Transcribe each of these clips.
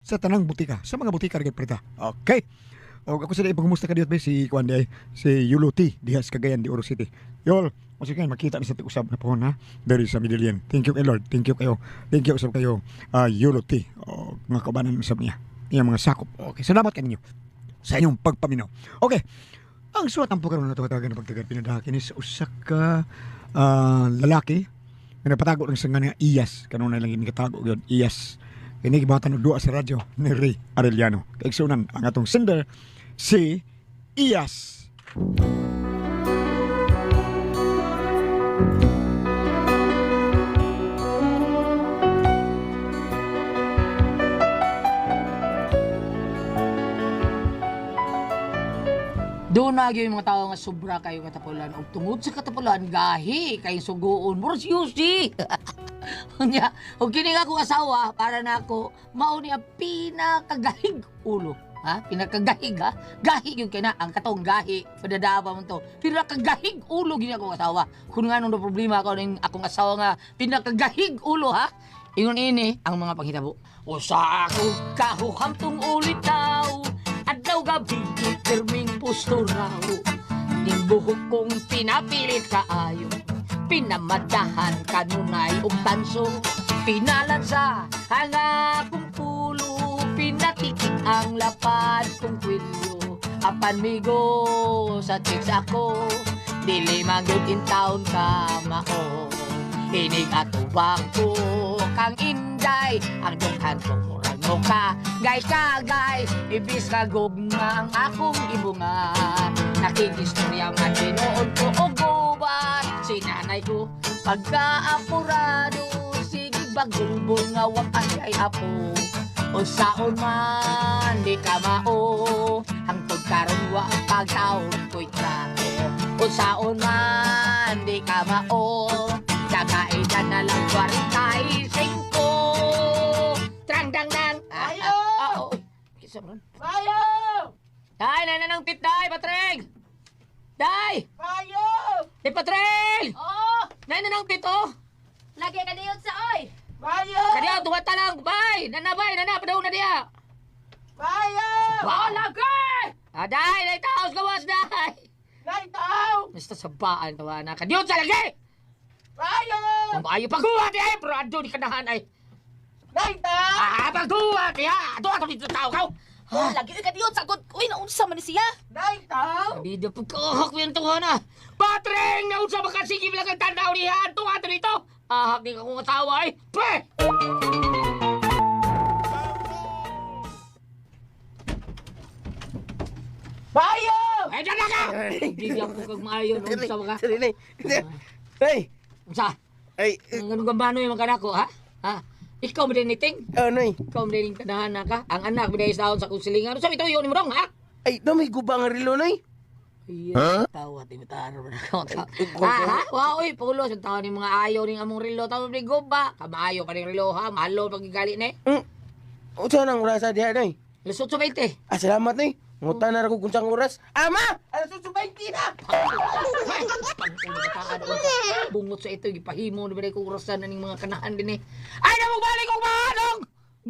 Sa tanang butika, sa mga butika ra gyud prita. Okay. Og ako sila ipangumusta ka diyot ba si kuan di ay, si Yulo T diha sa Cagayan de Oro City. Yol, o sige makita ni sa usab na pohon ha diri sa Medellin. Thank you kay Lord. Thank you kayo. Thank you usab kayo Yulo T. O mga kaubanan usab niya. Iyang mga sakop. Okay, salamat kaninyo sa inyong pagpaminaw. Okay. Ang suwat ang karon na tawagan ng pagtagal pinadaha kini sa usa ka lalaki nga napatago ng sa nga Iyas kanunay lang ini katago gyud Iyas. Kini gibatan og duwa sa radyo ni Ray Arellano. Kaigsunan ang atong sender si Iyas. Doon na gyud yung mga tao nga sobra kayo katapulan. Og tungod sa katapulan, gahi kay suguon. Murag si Yusi. Unya, og kini nga akong asawa para nako mao ni ang pinakagahig ulo. Ha? Pinakagahig ha? Gahi yung kina ang katong gahi. Padadaba mo to. Pinakagahig ulo gini akong asawa. Kung nga nung problema ako ning akong asawa nga pinakagahig ulo ha? Ingon ini ang mga panghitabo. Usa ako kahuhamtong ulit tao. Adlaw gabi pirming posturaw. Ning buhok kong pinapilit kaayo. Pinamadahan kanunay og tanso. Pinalansa ang akong pulo. Pinatikik ang lapad kong kwilyo. Apan migo sa chicks ako. Dili man gyud in town ka mao. Inig atubang ko kang inday. Ang dughan ko murag mo ka. Gay ka gay, ibis ka gugma ang akong ibunga. Nakikistorya man tinuod ko og gubat. Si nanay ko pagkaapurado. Sige bagulbol nga wa pa siya'y apo. O saon man di ka mao. Hangtod karon wa pagtaon ko'y trato. O saon man di ka mao. Kakaitan na lang 45. Trang dang dang. Ayo! Ah, oh. Kisa man. Mayo! Day, nay na ng pit, day, Patreng! Day! Mayo! Di Patreng! Oh, Nay na ng pit, oh! lagi ka diyon sa oy. Mayo! Kadiya, duwata lang! Bay! Nana, bay! Nana, padaw na diya! Mayo! Oh, lagi! Ah, day! Nay, taos gawas, day! Naitaw! Basta sabaan, tawa na. Kadiyo sa lagi! Mayo! Ang maayo paghuwa, di ay! Pero ado, di kanahan ay! Naitaw! Ah, paghuwa, di ha! Ado, ato dito tao, kaw! Oh, lagi ka diyon sagot. Uy, naunsa man ni siya? Naitaw! Di na pagkahak ko yung tuwa na. Patreng! Naunsa makasigib lang ang tanaw niya! Ato, ato dito! Ahak di ka kong asawa ay! Pre! Mayo! Ay, dyan na ka! Hindi ako kag maayo. Unsa ba ka? Sarili. Hey! Unsa? Ay, Ang ganun gambano yung mga anak ko, ha? Ha? Ikaw mo din iting? ano eh? Ikaw mo din tanahan na ka? Ang anak mo din sa sa kong silingan. Unsa ito yun mo dong, ha? Ay, na may guba nga rilo, nay. Iya, tawa, tinataro na ako. Ha, ha? Wow, uy, pulos. Ang tao ni mga ayaw ning among relo. Tao ni guba. Kamaayo pa ning relo, ha? Mahalo pag gigali na eh. Unsa nang orasa diha, nay? Alas 8:20. Ah, salamat, nay. Ngutan na ra ko kung saan oras. Ama! Alas 8:20 na! Bungot sa ito, gipahimo na ba ko orasan na ning mga kanahan din eh. Ay, na mo balik kong mahanong!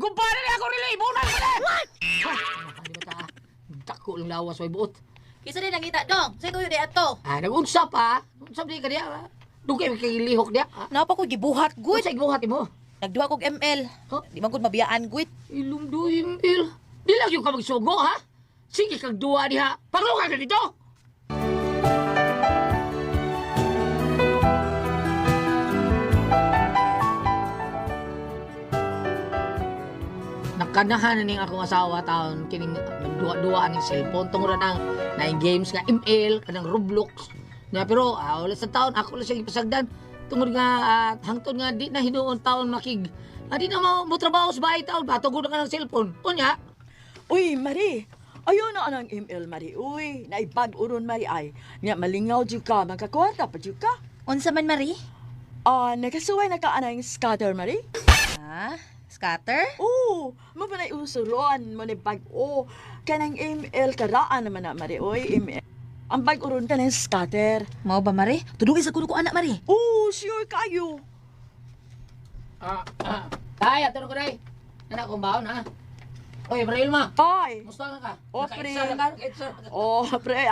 Gumpa na niya ako nila, ibunan ko na! What? Ha, di ba ta? Dako lang lawas, way buot. Kisa din nangita dong. Say tuyo di ato. Ah, nag-unsap ha. Unsap di ka diya ha. Dugay may kay lihok diya. Ha? Napa ko gibuhat Good. gud. Sa igbuhat mo. Nagduha kog ML. Huh? Di man gud mabiyaan gud. Ilong duhim, il. Di lang yung ka magsugo ha. Sige kag duwa diha. Panglukan ka dito. Nakanahan na ning akong asawa taon kining nagduwa-duwa ang cellphone tungod na nang naing games nga ML kanang Roblox nga pero wala sa taon ako lang siya gipasagdan tungod nga hangtod nga di na hinuon taon makig di na mo trabaho sa bahay taon bato gud ka ng cellphone unya. Uy, Mari! Ayaw na anang ML, Mari. Uy, naibag uron, Mari ay. Nga malingaw jud ka, magkakwarta pa jud ka. Unsa man Mari? Ah, nakasuway na ka anang scatter, Mari. Ha? Scatter? Oo, mo pa na usuron, mo ni bag-o. Kanang ML karaan naman na, Mari. Uy, ML. Ang bag-uron kanang scatter. Mao ba Mari? Tudugi sa kuno ko anak Mari. Oo, sure kayo. Tay, ato na ko day. Anak kong baon ha. Oy, Brailma. Oy. Musta nga ka? Oh, pre. Naka-extra ka? Naka-extra ka? Oh, pre,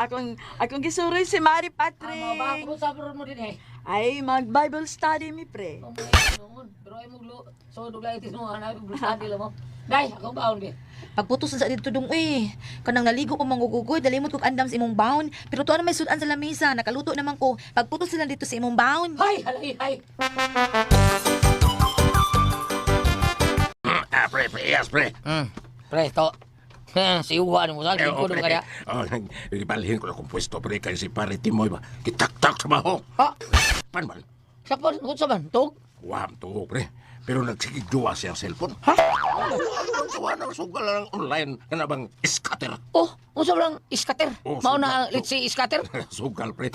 akong gisuroy si Mari Patrick. Ah, ba, kumusta mo din eh? Ay, mag Bible study mi, pre. Oh, my noon. Pero ay muglo. So, duglay itis mo, hanapin bulsadi lang mo. Day, akong baon, be. Pagputos na sa dito dong eh. Kanang naligo ko mangugugoy, dalimot kog andam sa imong baon. Pero tuwa na may sudan sa lamesa, nakaluto naman ko. Pagputos sila dito sa imong baon. Hay, halay, hay. Ah, pre, pre, yes, pre. Pre, to. Si Uwa, ano mo sa Eh, ko oh, pre. naman kaya. Oh, ibalhin ko na kung pwesto, pre, kay si pare Timoy ba. Kitak-tak sa baho. Ha? Pan man? Sakpon, kung sa man, tug? Wam to, pre. Pero nagsigigduwa siya ang cellphone. Ha? Duwa ng sugal lang online. Kana bang scatter? Oh, unsa ba lang iskater? Oh, Mao na sugal. ang let's say iskater? Sugal, pre.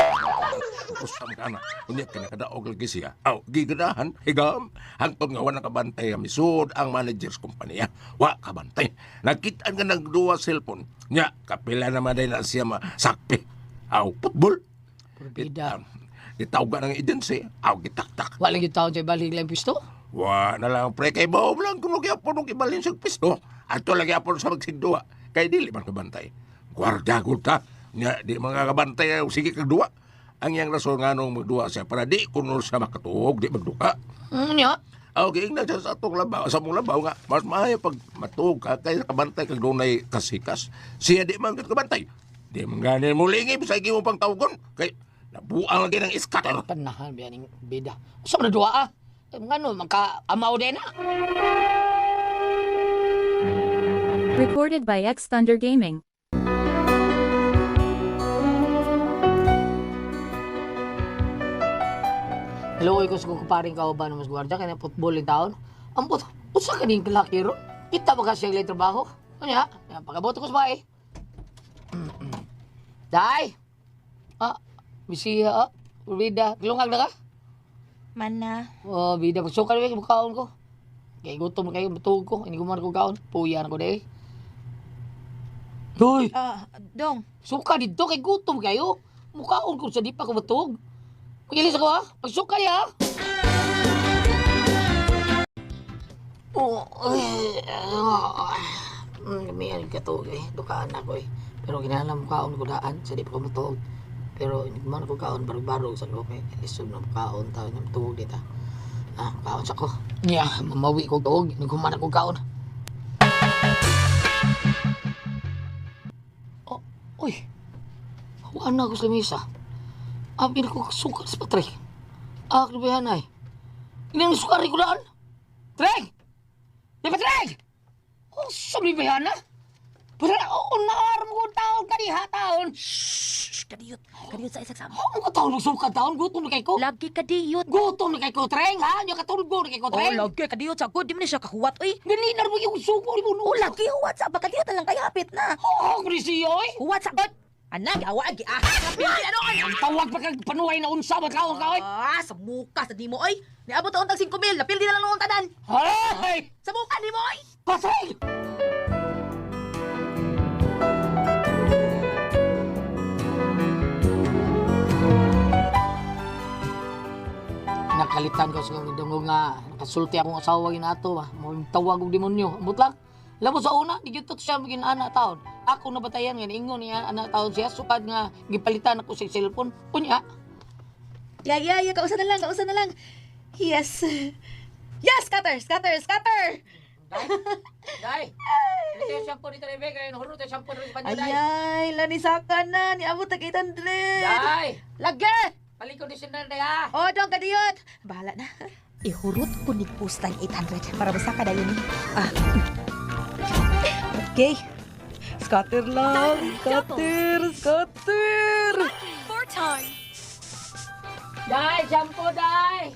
Usam ka na. Unya, kinakadaog lagi siya. Aw, giganahan, higam. Hangtod nga wala kabantay ang misud ang manager sa kompanya. Wa kabantay. Nakita nga nagduwa cellphone. Nya, kapila naman din na siya masakpi. Aw, football. Purbida. Itawag ng agency. Aw, gitaktak. Wala gyud taon sa ibalik lang pisto. Wa na lang, pre. Kay bawo lang kung magyapon og ibalhin sa pisto. Ato lagi apon sa magsigduwa. Kay dili man kabantay. Gwardiya gud ta. Nya, di man kabantay. Sige kag duwa. Ang iyang rason nga nung magduwa siya para di kuno siya makatuog, di magduka. Nya. Okay, ingna siya sa atong labaw, sa mong labaw nga, mas maayo pag matuog ka kaysa kabantay kag dunay kasikas. Siya di man gud kabantay. Di man ganin mo lingib sa igi mo pang tawgon. Kay nabuang lagi ng iskater. Panahan biya ning bida. Usa man na duwa ah. Ngano magka amaw din ah. Recorded by X Thunder Gaming. Hello, ko sa kong kumparing kauban mas gwardiya kaya football in taon. Ambot, usa ka ning kalaki ron. Kita ba ka siya ilay trabaho? Unya, ya, pag-abot ko sa bahay. Day! Ah, bisiya ah. Bida, gilungag na ka? Mana. Oh, bida, pagsuka na ba, kaon ko. Kay gutom na kayo, matuog ko. Hindi ko man ko kaon. Puya na ko day. Hoy, Ah, dong. suka dito kay gutom kayo. Mukaon ko sa di pa ko matuog. Magilis ako ha. Pagsuka ya. Oh, ay, ah, may katuog eh. Dukaan ako eh. Pero kinahanglan mukaon ko daan sa di pa ko matuog. Pero hindi man ko kaon barog-barog sa ko kay lisod na mukaon ta ng tuog dita. Ah, kaon sa ko. Nya, mamawi ko tuog, hindi ko man ako kaon. Oh, uy. Wala na ako sa misa. Apil ko sukar sa Patrick. Ah, ba yan ay? Inang sukar ko daan. Trek! Di ba Trek? Oh, sabi ba yan na? Pero oo, naaram ko taon kaniha taon. Shh, kadiyot. Kadiyot sa isang sama. Ako ko taon magsuka taon, gutom na kay ko. Lagi kadiyot. Gutom na kay ko, Treng, ha? Nya katulog na kay ko, Oh, Treng. lagi kadiyot sa good. Di man na siya kahuwat oy. Ganinar mo yung suko ni mo. Oh, lagi huwat sa ba kadiyot na lang kay hapit na. Oh, Krisiyo, oy. Huwat sa good. Anak, awa gi ah. Kapili ano Ang tawag pa kag panuhay na unsa ba kaon ka, oy. Ah, sa muka sa nimo oy. Niabot taon tag 5,000, napildi na lang noong tanan. Hey! Sa muka nimo oy. Patrick! Nakalitan ko sa dungog nga nakasulti akong asawa ginato ba. Mo tawag og demonyo. Ambot lang. Labo sa una, di gyud to siya maging ana taon. Ako nabatayan nga ingon niya ana taon siya sukad nga gipalitan ako sa cellphone. Unya, Yeah, yeah, yeah. Kausa na lang, kausa na lang. Yes. Yes, scatter, scatter, scatter. Day. Dito yung shampoo dito Rebe, kayo nahurot yung shampoo dito sa banyo, Day. Ayay, lanisaka na. Niabot tag 800. Day. Lagi! Palikondisyoner day ha. O, dong kadiyot. Bahala na. Ihurot ko ni Pustan 800 para basta ka dayon ni. Ah. Okay. Scatter lang. Scatter, scatter. Day, shampoo day.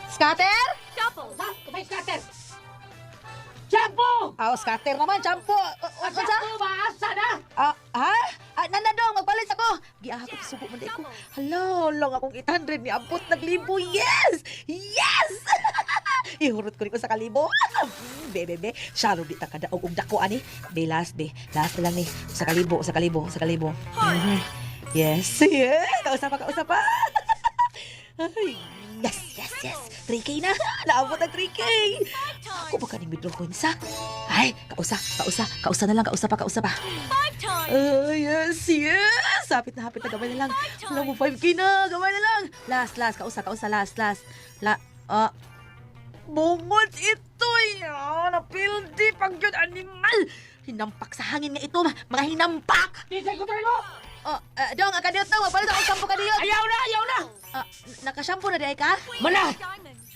Scatter? Ha? Kapay scatter. Shampoo! Ah, scatter naman, shampoo. Unsa? Shampoo ba? Asa na? Ah, ha? Ah, nana dong, magpalit ako. Giaha ko subo man ko. Hala, lang akong 800 ni abot naglibo. Yes! Yes! Ihurot ko rin ko sa kalibo. Be, be, be. Sharo di ta kada og og dako ani. Be, last, be. Last na lang ni. Sa kalibo, sa kalibo, sa kalibo. Mhm. Yes, yes. Kausa pa, kausa pa. Ay. Yes, yes, yes. 3K na. Naabot ang 3K. Ako ba kaning withdraw coins, ha? Ay, kausa, kausa, kausa na lang, kausa pa, kausa pa. Ah, yes, yes. Hapit na, hapit na, gamay na lang. Alam mo, 5K na, gamay na lang. Last, last, kausa, kausa, last, last. La, ah, Bungot ito eh. Ah, napildi pag yun, animal. Hinampak sa hangin nga ito, mga hinampak. Tisay ko mo! Oh, dong, ang kadiyot na, magpalit akong shampoo kadiyot. Ayaw na, ayaw na! Ah, naka-shampoo na di ay ka? Mana!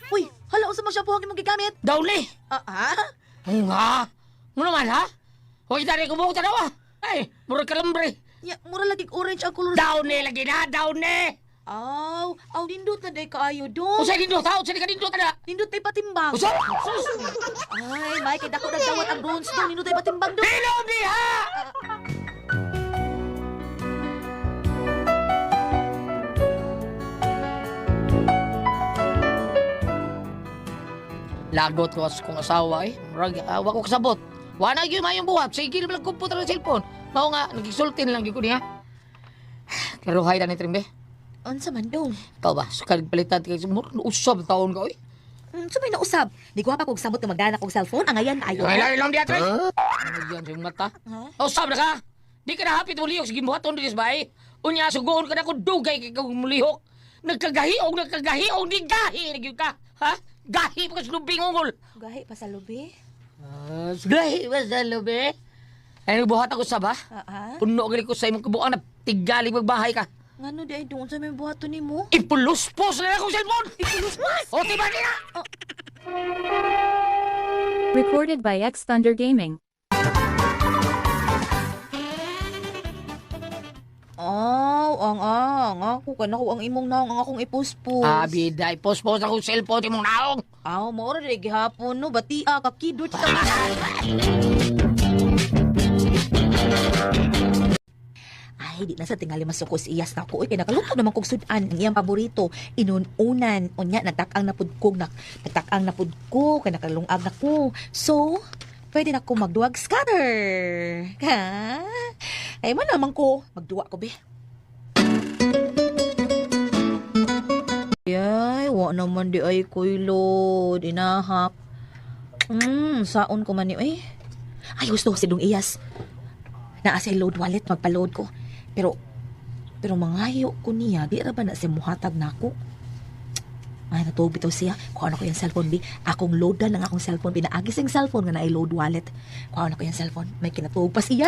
Uy, hala, unsa mo shampoo ang imong gigamit? Downy! Ah, ha? Nga! Ano man, ha? Huwag tari kumuha tanawa! Ay, murag kalambre! Ya, mura lagi orange ang kolor. Downy lagi na, downy! Aw, aw nindot na day kaayo dong. Usay nindot ha? Usay ka nindot na! Nindot tay patimbang. Usay! Sus! Ay, Mike, dako nagdawat ang drones dong. Nindot tay patimbang dong. Hilom diha! Lagot ko sa kong asawa eh. Murag, wa ko kasabot. Wa na gyud mayong buhat. Sige lang computer ng cellphone. Mao nga nagisultin lang gyud ko niya. Pero hay na ni Trimbe. Unsa man dong? Ikaw ba? Sukad palitan kay murag usab taon ka oy. Unsa may nausab? Di ko pa kog samot nga magdana kog cellphone. Ang ayan ayo. Ay, ilom diha, Tre. Ano yan sa iyong mata? Ha? Usab na ka! Di ka na hapit mulihok sa gimbuhaton dinis ba eh? Unya, sugoon ka na kung dugay kay kang mulihok. Nagkagahiog, nagkagahiog, di gahi na gyud ka. Ha? Gahi pa ka sa lubing ungol. Gahi pa sa lubi. Ah, gahi pa sa lubi. Ay, nagbuhat ako sa ba? Ah, ah. Puno gali ko sa imong kabuang na tigalig magbahay ka. Ngano di ay dong unsa may buhaton nimo? Ipuluspos na lang akong cellphone! Ipuluspas. O, tiba niya! Recorded by X Thunder Gaming. Aw, ang ang ako kana ko ang imong naong ang akong ipuspos. Ah, bida, ipospos akong cellphone imong naong. Aw, mao ra diri gihapon no, batia kakidot ka. Ay, di na sa tingali masuko si Iyas nako. Uy, kay nakaluto naman kog sudan ang iyang paborito. Inununan. Unya, nagtakang na pud ko. Nagtakang na pud ko. Kay nakalungag na ko. So, pwede na ko magduwag scatter. Ha? Ay, man naman ko. Magduwa ko, be. Ay, wa naman di ay koy load. Inahap. Saon ko man ni, eh. Ay, gusto si Dong Iyas. Naa sa load wallet, magpa-load ko. Pero, pero mangayo ko niya, di ra ba na siya muhatag nako? Ay, natuog bitaw siya. Kuha na ko yung cellphone, bi. Akong loadan lang akong cellphone. Pinaagis ang cellphone nga na load wallet. Kuha na ko yung cellphone. May kinatuog pa siya.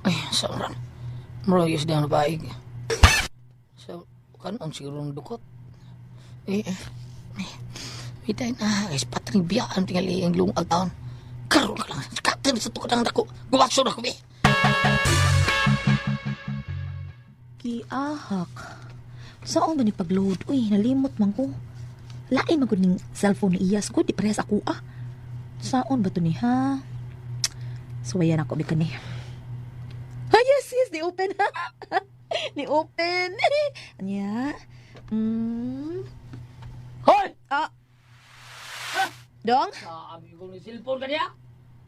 Ay, sa oran. Murag yus na baig. Sa kanon siguro ng dukot. Eh, eh. Bitay na, guys, patring biyaan tingali ang lungag taon. Karoon ka lang, katin sa tukod ang dako. Guwakso na ko, be. Giahak. Saan ba ni pagload? Uy, nalimot man ko. Lain man gud ning cellphone ni Iyas ko, di parehas ako ah. Saon ba to ni ha? Suwayan ako bi kani. Ah, yes, yes, di open. Ni open. Anya. Hoy! Ah. Dong? Sa ami ko ni cellphone kaniya.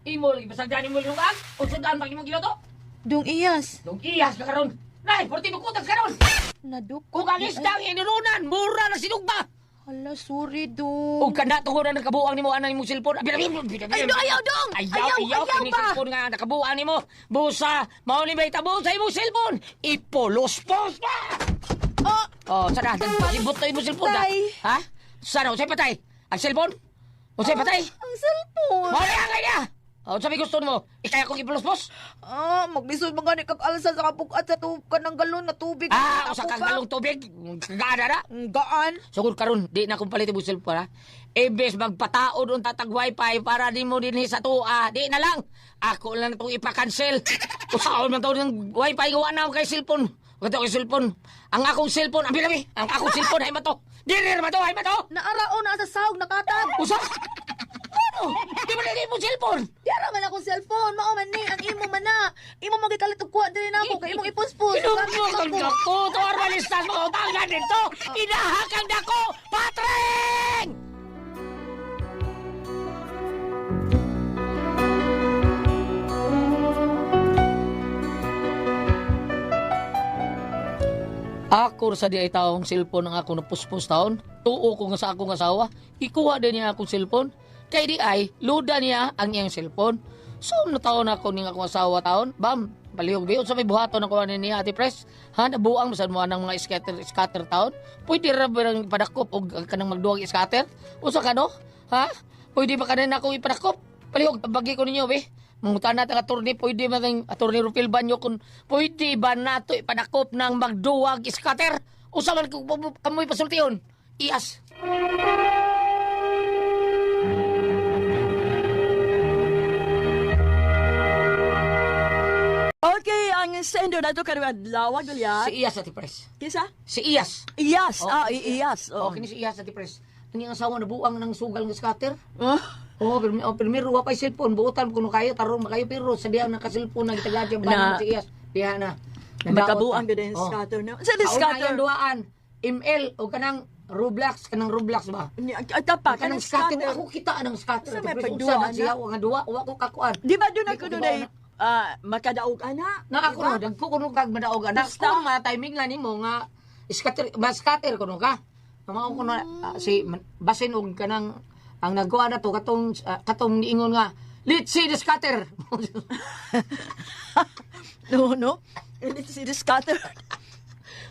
Imo lagi pasagdan imo lungag. Usudaan pa imong giloto. Dong Iyas. Dong iyas ka karon. Nay, porti dukutan ka karon. Nadukot. Kung ang isdang inirunan, mura na sinugba. Hala, sorry, Dong. Ug kana tugonan ang kabuang nimo anang imong cellphone. Abi, abi, abi, abi. Ay, do, ayaw, Dong! Ayaw, Ayaw, ayaw, ayaw kini ba? cellphone nga nakabuang nimo. Busa, mao ni may tabo sa imong cellphone. Ipulos-pos pa. Oh, Oh, sana ibot to imong cellphone da. Patay. Ha? Sana usay patay. Ang cellphone? Usay patay? ang cellphone. Mao ni ang kanya. Oh, sabi gusto mo, ikaya kong ipulos-pos? Ah, maglisod man gani kag alsa sa kabugat sa tub kanang galon na tubig. Ah, usa Ako kang pa. galong tubig. Kaana na. Gaan. Sugod karon, di na kong palit imong cellphone ha. Imbes magpataod unta tag wifi para nimo dinhi sa tuwa, di na lang. Ako lang itong ipa-cancel. Usaon man taon ng wifi gawa na ako kay cellphone. Kato kay cellphone. Ang akong cellphone, ang bilabi. Ang akong cellphone ay mato. Dili ra mato, ay mato. Naarao na sa sahog nakatag. Usa. Ano? Di ba na imong cellphone? Diara man akong cellphone, mao man ni ang imo man na. Imo mo gikalit og kuha diri namo kay imong ipuspos. Tinumbukan ka ko. Tuwarmalistas mga utangan dito. Inahakang dako. Patreng! Ako sa di ay taong cellphone ang ako napuspos taon. Tuo ko nga sa akong asawa. Ikuha din niya akong cellphone. Kay di ay, luda niya ang iyang cellphone. So, nataon ako ning akong asawa taon. Bam, palihog di. Sa may buhaton ako ani niya, Ate Pres. Ha, nabuang masad mo anang mga scatter, scatter taon. Pwede ra ba nang ipadakop og kanang magduwag scatter? Usa ka no? Ha? Pwede ba kanin ako ipadakop? Palihog, bagi ko ninyo, be. Mangutan natin ang attorney, pwede ba ng attorney Rufil Banyo kung pwede ba nato ipadakop ng magduwag scatter? Usa man kamoy pasultiyon. Iyas. Okay, ang sendo na to karon adlaw gulyat. Si Iyas, Ate Pres. Kisa? Si Iyas. Iyas, Oh, ah, si iyas. Oh, Oh. kini si Iyas, Ate Pres. Ang iyang asawa nabuang ng sugal ng scatter. Oh. Oh, pero oh, pero wa pay cellphone, buotan kuno kayo tarong makayo pero sa diha naka cellphone na gitagad yung Na- si Iyas. Diha na. Nadaot Makabuang na. gud ang Oh. scatter no. Sa di Sa una scatter. yung duaan, ML o kanang Roblox ba? Ni atapa Kanang kanang scatter, scatter. ako kita anang scatter. Sa may Ate Pres. Unsa pagduwa na siya na? nga duwa, wa ko kakuan. Di ba doon Di ako ko doon kibaw ay makadaog ana? Na ako Di ba? no, dagko kuno kag madaog anak. Basta. Kung ma-timing nga nimo nga scatter, ma-scatter kuno ka. Mao kuno si basin og kanang ang nagkuha na to katong katong niingon nga let's see the scatter. No, no. It's the scatter.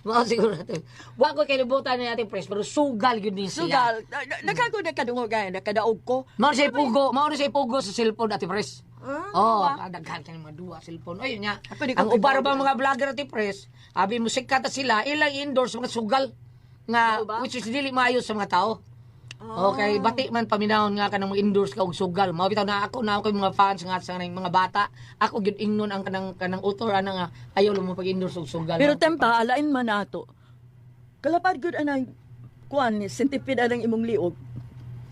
Mao siguro natin. Wa ko kalibutan ni Ate Pres pero sugal gyud ni siya. Sugal. Nagkago nakadungog ay nakadaog ko. Mao siya pugo, mao siya pugo sa cellphone Ate Pres. Ah, Oh, ba? daghan kay mga duwa cellphone. Ayun nga. Ako, di ko Ang ubar kibaw ba mga vlogger Ate Pres, abi mo sikat na sila, ilang endorse mga sugal nga Mao ba? which is dili maayo sa mga tao. Okay, bati man paminahon nga kanang endorse ka og sugal. Mao bitaw na ako na ako yung mga fans nga sa kanang mga bata. Ako gyud ingnon ang kanang kanang author ana nga ayaw lang mo pag-endorse og sugal. Pero tempa alain man nato. Kalapad gud anang kuan ni centipede anang imong liog.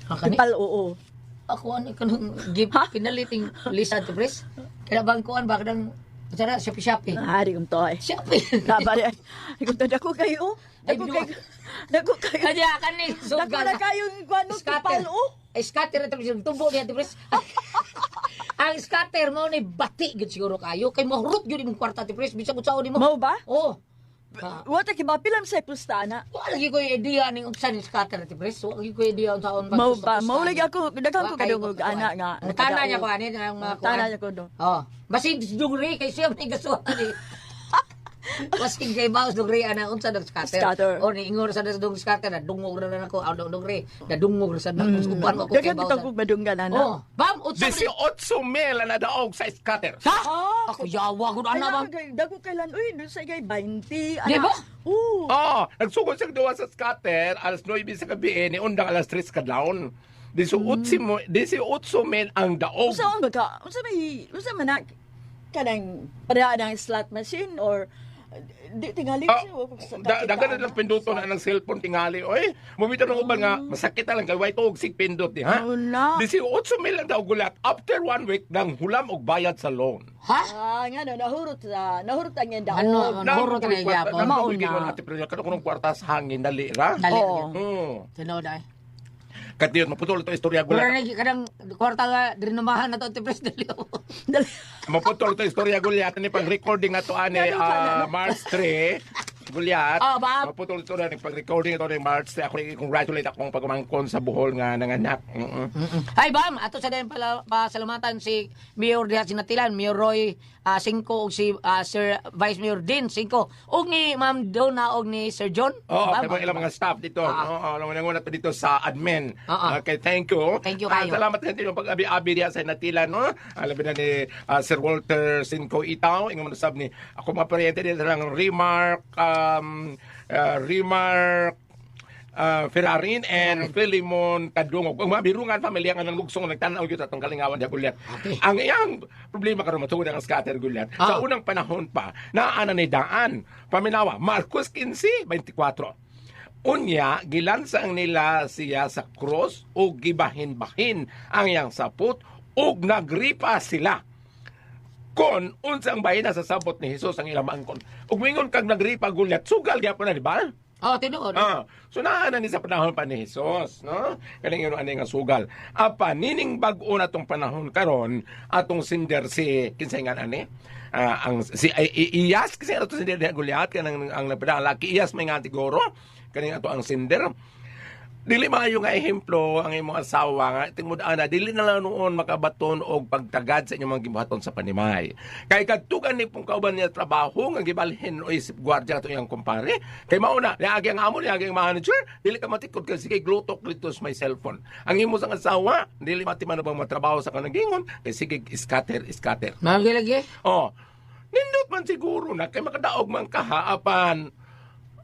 Ah, kani- Tipal oo. Ako ano kanang gift pinaliting Lisa Ate Pres. Kaya bang kuan ba kanang sana Shopee Shopee. Ah, di kong to eh. Shopee. Nabari. Di kong to dako kayo. Ay, Dako binuha. kayo. Dako kayo. Kanya kani Dako sugal. na kayong kuan no Scatter. tipal oh. Ay, scatter ito siya. Tubo niya, Ate Pres. Ang scatter mo ni bati gud siguro kayo kay mahurot gyud imong kwarta Ate Pres bisag unsaon nimo. Mao ba? Oh. Ah, Wa ta kiba pilam sa pusta na. wala lagi ko yung idea ning unsa ni scatter Ate Pres. Wala lagi ko idea unsaon Mao ba? Mao lagi ako daghan ko kadungog ana nga. Ang tana niya ko ani ang mga Tana niya ko do. Oh, basin dugri kay siya may gasuhan ni. Basin kay baos dugri ana unsa nag scatter. Scatter. O ni ingor sa dug scatter na dungog ra na nako aw dugri. Na dungog ra sa nako uban ko kay Daghan baos. bitong kog madunggan ana. Oh, bam unsa man- 18 mil ang nadaog sa scatter. Ha? Ako yawa gud ana bam. Dako kailan uy dun sa gay 20 ana. Di ba? Oo. Oh, nagsugod siya duwa sa scatter alas 9 sa gabi ni undang alas 3 kadlawon. 18 mo 18 mil ang daog. Unsa man ka? Unsa may unsa man na kanang para ng slot machine or di tingali Ah, siya, wa ko sa daghan na kakita, lang pinduto na ng cellphone tingali oy. Mumito ng uban nga masakit na lang kay way tuog sig pindot ni ha. Oo na. 18 mil ang daog gulat after one week nang hulam og bayad sa loan. Ha? Ah, nga no, nahurot sa nahurot ang iyang daog. Ano, nahurot na gyapon. Mao Mao na. na. Ate Prel, kada kunong kwarta sa hangin dali ra. Dali. Oo. Tinuod ay. Katiyon maputol ito istorya Wala gulat. na kanang kwarta nga dirinumahan na to Ate Pres dali. Dali. Maputol ito istorya gulyat ni pag recording ato ani Ganun ka na, no? March 3. Gulyat. Ah, Bob. Maputol ito na pag recording ato ni March 3. Ako i-congratulate akong pagumangkon sa Bohol nga nanganak. Ay bam, ato sa din pala pasalamatan si Mayor diha sinatilan, Mayor Roy Cinco ug si Sir Vice Mayor Dean Cinco ug ni Ma'am Donna ug ni Sir John. Oo, Bam, kay mga ilang mga staff dito. Ah. Oo, oh, na dito sa admin. Oo. Okay, thank you. Thank you kayo. Salamat din yung pag-abi-abi diha sa natila, no? Labi na ni Sir Walter Cinco Itaw, ingon man usab ni ako mga paryente dito lang Remark Remark Ferrarin and Philemon Kadungog. Ang mga birungan pamilya nga nang lugsong nagtan-aw gyud sa atong kalingawan diha gulyat. Okay. Ang iyang problema karon matugod ang scatter gulyat. Sa Ah. unang panahon pa naa na ni daan. Paminawa Marcos 15:24. Unya gilansang nila siya sa cross ug gibahin-bahin ang iyang sapot ug nagripa sila kon unsang bahin sa sabot ni Hesus ang ilang maangkon. Ug mingon kag nagripa gulyat, sugal gyapon na di ba? Oh, tinuod. Ah, so naa na ni sa panahon pa ni Jesus, no? Kaning yun ani nga sugal. Apa nining bag-o na tong panahon karon atong sinder si kinsay nga ani? Ah, ang si ay, Iyas kasi ato sinder ni Goliath kanang ang nagpadala laki Iyas may nga tigoro kaning ato ang sinder. Dili maayo nga ehemplo ang imong asawa nga tingmud ana dili na lang noon makabaton og pagtagad sa inyong mga gibuhaton sa panimay. Kay kadtugan ni pong kauban niya trabaho nga gibalhin o isip gwardiya ato iyang kumpare. Kay mauna niagi ang amo, niagi ang manager, dili ka matikod kay sige glutok dito sa may cellphone. Ang imo sang asawa dili matiman bang matrabaho sa kanagingon kay sige scatter scatter. Lagi lagi. Oh, nindot man siguro na kay makadaog man kahaapan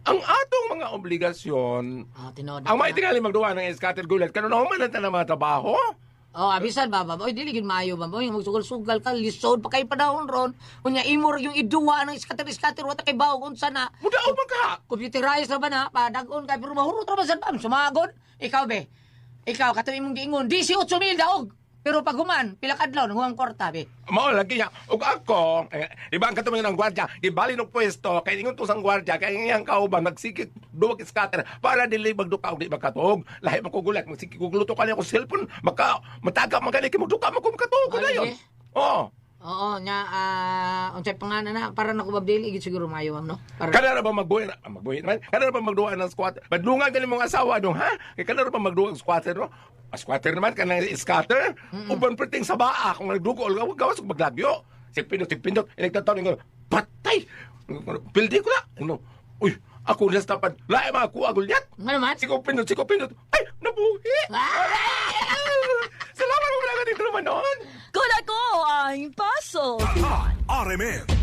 ang atong mga obligasyon. Oh, tinuod. Ang may tingali magduwa ng scatter gulat karon human na tanan mga trabaho. Oh, abisan ba ba? Oy, dili gyud maayo ba? Oy, magsugal-sugal ka, lisod pa kay panahon ron. Unya imo ra yung iduwa ng scatter-scatter wa ta kay bawog unsa na. Mudaog man ka. Computerize ra ba na? Padag-on kay pero mahurot ra ba sad bam? Sumagon. Ikaw be. Ikaw katong imong giingon 18,000 daog. Pero pag human, pila ka adlaw nanguha ang kwarta be. Mao lagi niya. Ug ako, eh, iba ang katong ng gwardiya, gibali og pwesto kay ingon to sang gwardiya kay iyang kauban magsikit duwag scatter para dili magduka og di makatuog. Lahi man ko gulat, magsikit ko gluto kani ako cellphone, maka mataga man kani kay magduka man ko makatuog ko Mao dayon. lagi. Oh. Oo, nya unsay pangalan na para nako ba dili gid siguro maayo ma'am no. Para Kada ra ba magbuhi na, magbuhi naman? Kada ra ba magduwa ng squatter? Madlungan kani mong asawa dong, ha? Kay kada ra ba magduwa ng squatter no? Ah, squatter naman kanang scatter. Uban perting sa baa kung nagdugo gawas gawas og maglagyo. Sig pindot, sig pindot, inagtataw ningon, patay. Pildi ko na. Ano? Uy, ako na sa tapad. Lahi mga kuha gulyat. Nga naman. Siko pindot, siko pindot. Ay, nabuhi. Ah! Salamat mo lang dito naman noon. Kuna ko ang puzzle. RMN.